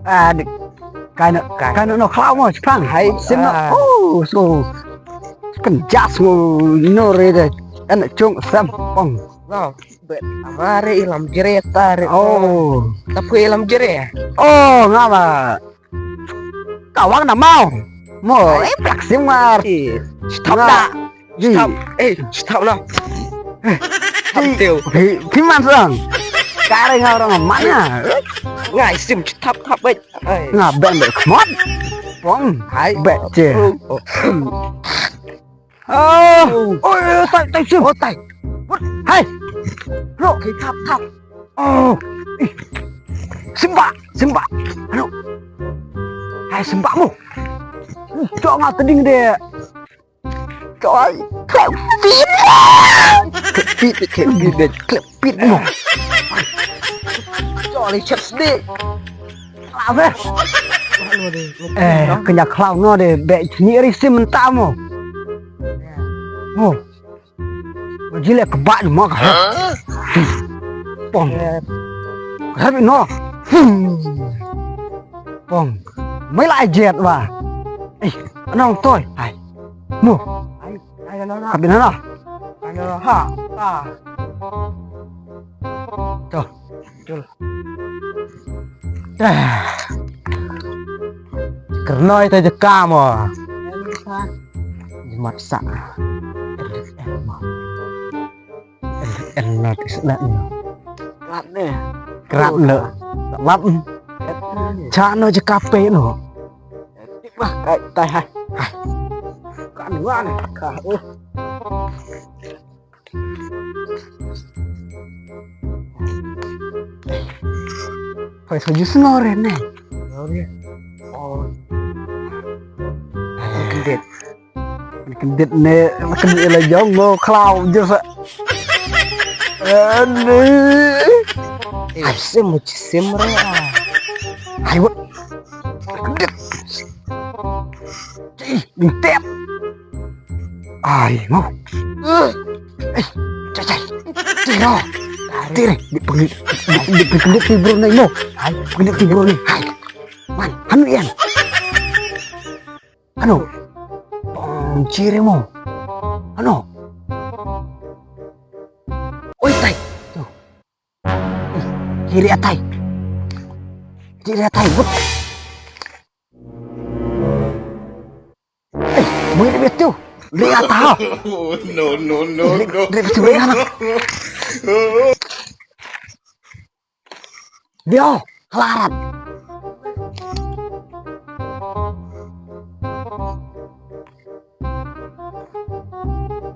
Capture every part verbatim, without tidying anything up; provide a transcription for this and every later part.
Ah, dik. Kai na, kai na no khlaw mo, chipang. Hai, sim na. Ah. Oh, so. Kan jas mo, no re de. An chung sam pong. No, bet amare ilam jere tare. Oh. Tapi ilam jere. Oh, ngama. Kawang na mau. Mo, eh, plak sim ngar. Stop da. Stop. Eh, stop na. Stop teu. Pi man sang. Kare nga orang mana? Ngai sim stop stop bet. Nga ben bet kmot. Pong. Hai bet je. Oh, oh, tai tai sim. Oh, tai. Hai. Bro, stop stop. Oh. Simba, simba. Aduh. Hai simba mo. Dok nga teding de. Coy, klepit. Klepit, klepit, klepit mo. Coy, chat sdi. Apa? Eh, kenya khlaw no de, be ni ri sim ta mo. Mo. Mo jile kebak mo ka. Pong. Kebak no. Pong. Mai la jet wa. Eh, anong toy. Hai. Mo. Ai, ai, no, no. Kabin na. Ai, no, no, ha. Ha. To. Jul. Dah. Kernoi ta jaka mo. Jimat sa. Ernat isna no. Krap ne. Krap ne. Lap. Cha no jaka pe no. Tik bah, kai tai hai. Hai. Kan wan ka. Oh. Phai so jus ngore ne. Ngore. Oh. Ai, kendit. Kendit ne, kendit la jong ngo khlaw jus. Ani. Ai, sim mo sim re. Ai, wot. Kendit. Ih, ngintip. Ai, mo. Eh, cai, cai. Tiro. Tire, di pengit, di, di pengit ti bro ni, mo. Ai, pengit ti bro ni. Ai. Man, anu yan. Anu. Pong cire mo. Anu. Oi, tai. Tu. Kiri atai. Kiri atai. But. Eh, mui de betu. Ri ata. No, no, no, no. Ri betu ri anak. Dio, kelarat.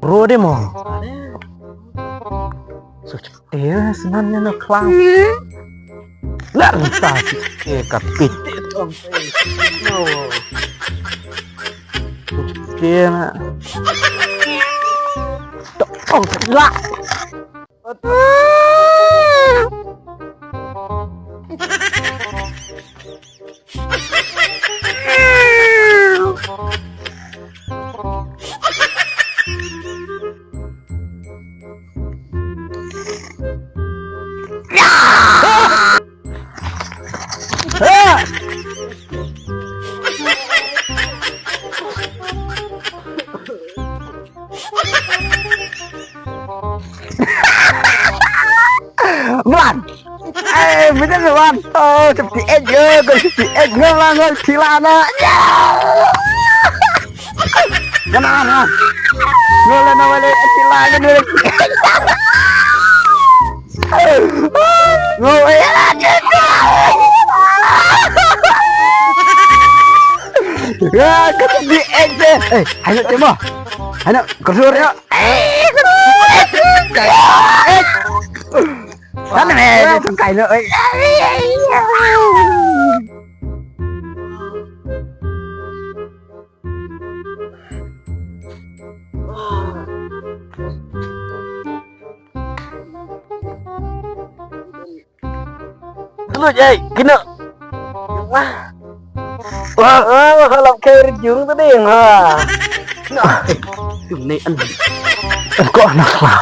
Bro de mo. Such Iya, sebenarnya nak kelang. Nak entah si eh kapit. Dia nak. Tok tok lah. Wan. Eh, bida wan. Oh, seperti aja, gue seperti aja, gue langgar silana. Mana, mana? Gue lana wale silana, gue. Gue lana. Ya, gue seperti aja. Eh, ayo, Timo. Ayo, keluar ya. Sana, eh, dia tengkai lo, eh. Dulu jai, kena. Wah. Wah, wah, wah, lam khair jung tadi, ha. Nah, eh, tu ni an. Kok anak lah.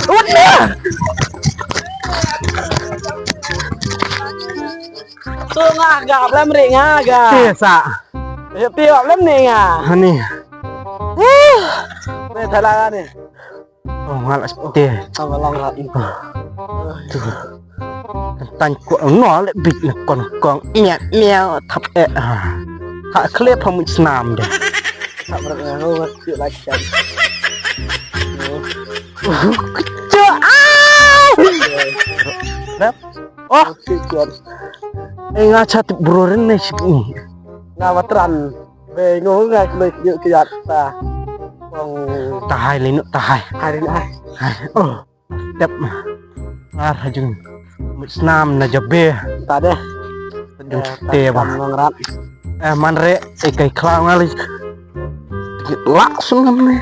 Udah. Tu nga ga, lem ri nga ga. Te sa. Te te lem ni nga. Hani. Ne thala ni. Oh, nga la te. Sama lang rat. Tu. Tan ko no le bit na kon kong. Nya nya thap eh. Ha khle pha mu snam de. Thap rat nga ho wat si la chan. Cha. Rap. Oh, eh, nga chat bro ren ne sik ni. Nga watran. Be ngo nga kle kle kle ta. Ong. Tahai linu tahai. Hari na. Hai. Oh. Tep. Ngar hajung. Mut snam na jabe. Ta de. Jung te ba. Ngong rat. Eh, man re, eh, kai khlaw ngali. Lak sunam ne.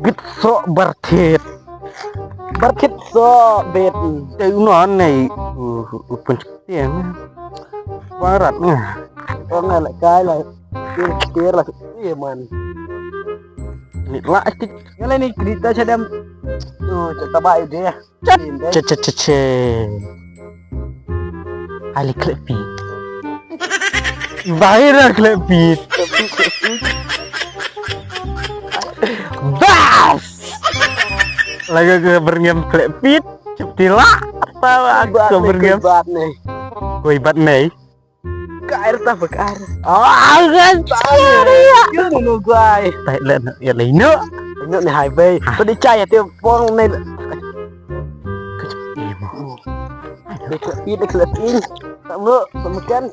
Git so berthit. Berthit so bet. Te uno ne. Uh, uh, pun te ne. Barat ne. Ong le kai le. Kir kir la. Iya man. Ni la kit. Ngale ni kereta sadam. Oh, cerita baik dia. Che che che che. Ali klepit. Baira klepit. Bas. Lagu ke berngem klepit. Ceptila. Tawa aku berngem. Bat nih. Koi bat nih. Kair ta bakar. Ah, kan. Yo no no guai. Tai le no ya le no. No ni hai bai. Ko di chai te pong ne. Kecil ni mo. Dek lep in, dek lep in. Tak mo, tak makan.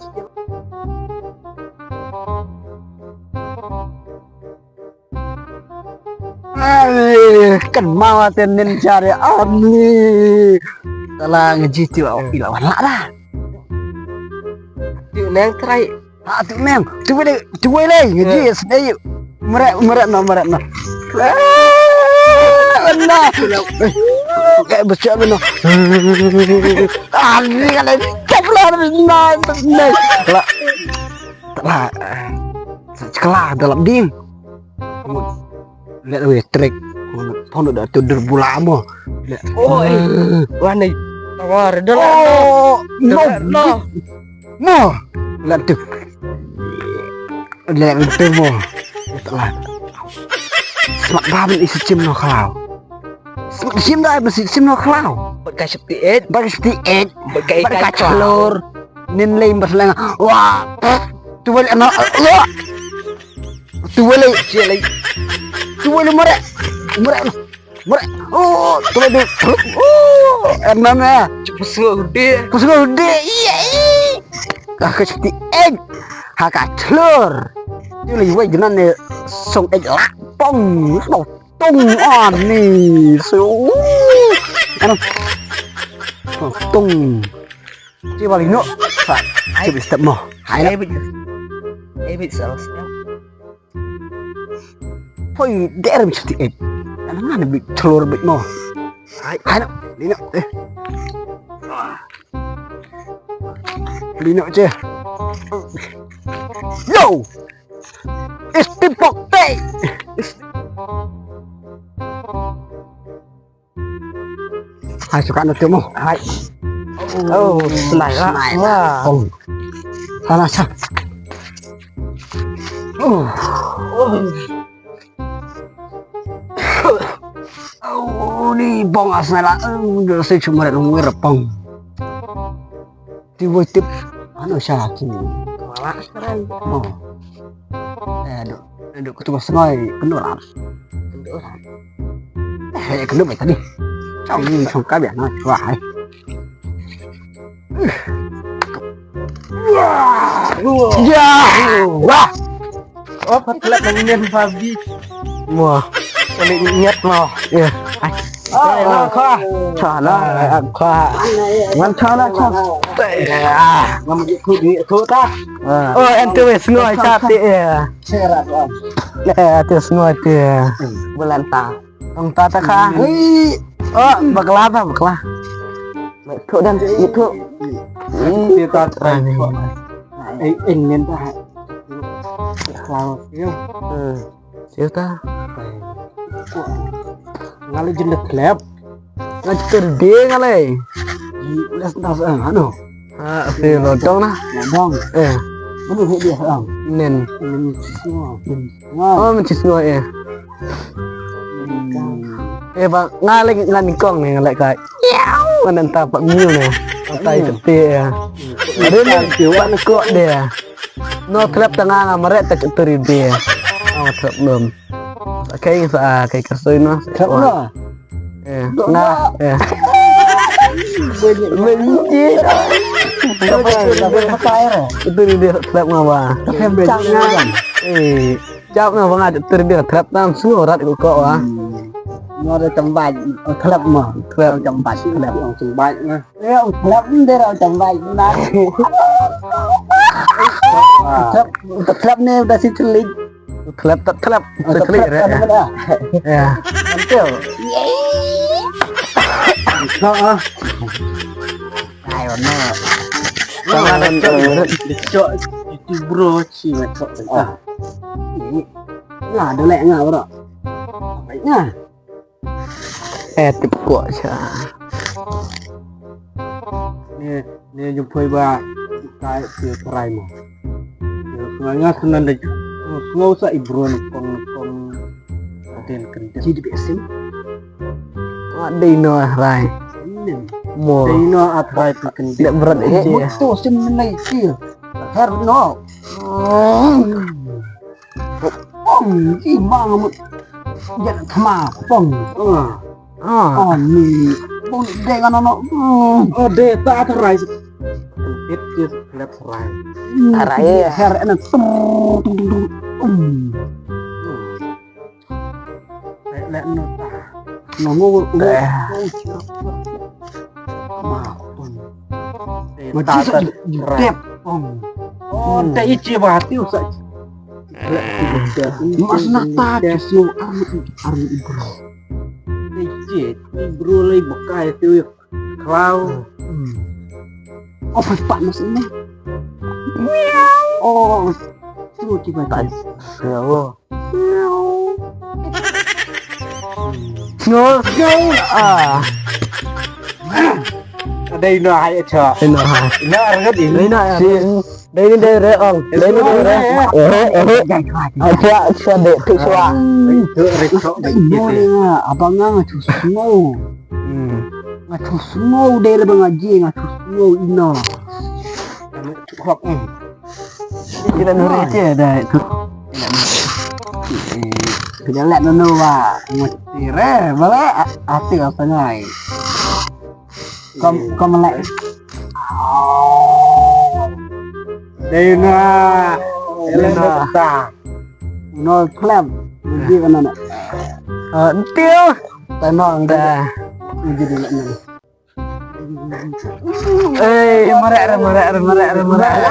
Ai, kan mawa ten nen jare ani. Tala ngeji ti wa ila wan la la. Ti neng trai. Ha ti neng. Ti wele, ti wele ngeji sedai. Mere mere no mere no. Na. Kayak besia no. Ani kan kapla na na. La. La. Sekolah dalam ding. Let we trek. Pon da tu derbula mo. Oi. Wah ni. Tawar dah. Oh, no. Mo. Let tu. Let tu mo. Lah. Smak bam isi cim no kau. Smak cim dah mesti cim no kau. Pakai septi et. Pakai septi et. Pakai kaclor. Nin lei berselang. Wah. Tu balik no. Wah. Tu wale, tu wale mare. Mare. Mare. Oh, tu wale. Oh, enam ya. Cepat sudah gede. Pas sudah gede. Iya, iya. Ah, kecil egg. Haka telur. Tu lagi wai jenan ni song egg lah. Tong, tong, tong. Ah, ni. So. Anu. Tong. Ci bali no. Sa. Ci bi step mo. Hai. Ai bit. Ai bit sa. Poi der bi sati et. Ana ngana bi telur bi mo. Hai. Hai no. Lino. Eh. Lino ce. Yo. Istipok te. Hai, suka na tu mo. Hai. Oh, senai lah. Senai lah. Oh. Sana sa. Oh. Oh, ni bong asnai lah. Oh, dah saya cuma nak ngomong repang. Ti woi tip. Ano siya ki. Wala sekarang. Oh. Eh, duk, duk ketua sengai kendulan. Kendulan. Eh, kendulan tadi. Chong chong ka bian na chua hai. Wah. Ya. Wah. Oh, pat lep nang nyen babi. Mo. Kali nyet mo. Ya. Ai. Ah, ah, kha. Kha na, ah, kha. Ngan kha na, kha. Ah, ngam ji khu di khu ta. Ah. Oh, en tu wes ngoi cha ti, eh. Serat, ah. Eh, tu wes ngoi ti. Hmm. Bulan ta. Ong ta ta kha. Ui. Oh, bakla ta, bakla. Thu dan, thu. Ti ta trai. Ai. Eh, en ngen ta. Khlaw, yo. Hmm. Siu ta. Nga le jin le klep. Nga jin de nga le. Let's dance, eh, ano. Ah, si lo dong na. Lo dong. Eh. Mano hi dia dong? Nen. Nen sisngo. Nen sisngo. Oh, men sisngo eh. Eh, ba nga lek nga nyngkong ne nga lek kai. Mana entah pat mil ne. Entah itu ti eh. Ada ni buat nekok dia. No thlep tanga nga meret tak teri dia. Oh, thlep nom. Kai sa kai kasoi no. Thlep no. Eh, nga, eh. Benci. Itu ni dia thlep nga ba. Thlep cak nga kan. Eh, cak nga ba nga teri dia thlep tam surat ko ko ah. Mo da tembai, thlep mo. Thlep tembai, thlep tembai na. Ya, thlep ni da tembai na. Thlep, thlep ni da si telik. Thlep tak thlep. Thlep re. Ya. Antel. Kau ah. Ayo no. Kau ada cok. Cok itu bro si macam. Ah. Ini. Nah, ada lek ngah bro. Baiknya. Eh, tip kwah sha. Ni, ni jumpa ba kai ke kerai mo. Sebenarnya senang deh. Semua usah ibron kong kong. Aden kendal. Jadi biasa. Wah, dei no rai. Mo. Dei no atrai tu kendal. Dek berat eh. Mo tu sim menai sil. Her no. Pong, i bang mut. Jan thma pong. Ah. Ah. Oh, ni. Pong de ngano no. Hmm. Oh, de ta ta rai. It is left right. Hmm. Rai. Her ena tum tum tum tum. Hmm. Lek no ta. No ngo ngo. Eh. Ma ton. Eh, ma ta ji ta sa ju rai. Dep pong. Oh, hmm. Ta ichi ba ti usa. Mas na ta ji sio army, army ibro. Ichi ibro lai bukai ti. Klau. Hmm. Oh, pas pak mas ini. Oh, tu tiba tiba. Ya Allah. No, no. Ah. Ada ino hai acha. Ino hai. Ino argat ini. Ino hai. Dei ni dei re ong. Dei ni dei re. Eh, eh. Acha, acha dei tu swa. Itu rekok dei. Abang nga nga chu sngo. Hmm. Nga chu sngo dei le bang aji nga chu sngo ino. Kok eh. Kila nuri che dei. Kila le no no wa. Mesti re bale ati apa ngai. Kom, kom lek. Dei na. Dei na. No klem. Di kana na. Ah, entil. Tano ang da. Di di na. Eh, marek re, marek re, marek re, marek re.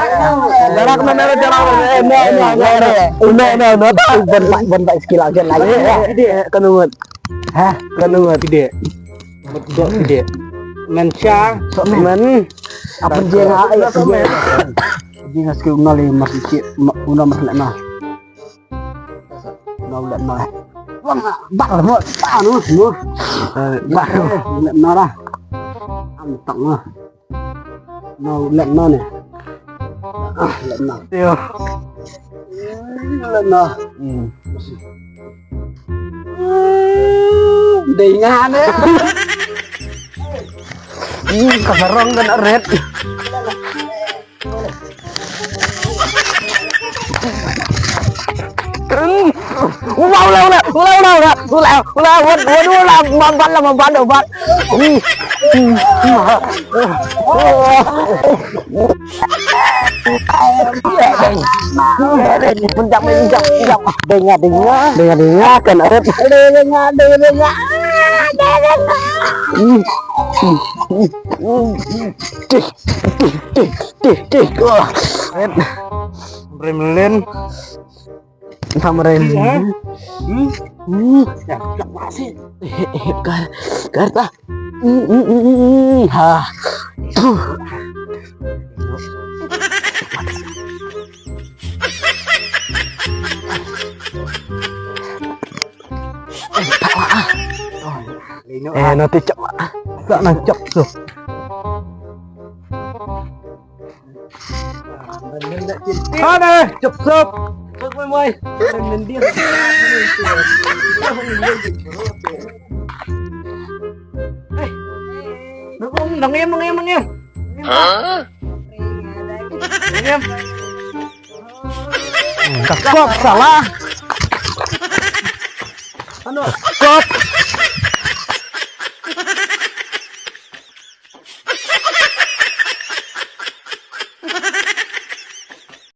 Darak na nara jalan re. Eh, no, no, no, no. No, no, no. Ban, ban, ban, ban skill aja lagi. Eh, eh, eh, kanungut. Hah? Kanungut. Tidak. Betul tidak. Men sha. Sok men. Men. Apa dia nga ai apa dia. Dia nga skill nol mas sikit, ma-, una mas nak nah. Nol nak nah. Wang nak, bak lah, mo. Tak, no, no. Eh, bak. Eh, nak nah lah. Antak nah. No, let no ne. Ah, let no. Yo. Let no. Hmm. Dei nga ne. Hmm, ka sarong kan red. Ula, ula, ula, ula, ula, ula, ula, ula, ula, ula, ula, ula, mampat lah, mampat, mampat. Menjak, menjak, menjak. Dengar, dengar. Dengar, dengar, kan ada. Dengar, dengar, dengar. Tih, tih, tih, tih, tih. Wah. Red. Remlin. Samren. Hmm? Hmm? Ya, ya, masih. Kar, kar ta. Hmm, hmm, hmm, hmm, hmm. Ha. Puh. Eh, tak lah, ah. Eh, nanti cak lah. Tak nak cak tu. Hane, chop chop. Chop mai mai. Nang nang dia. Nang nang em nang em nang em. Hah? Nang em. Ka kop salah. Ano? Kop.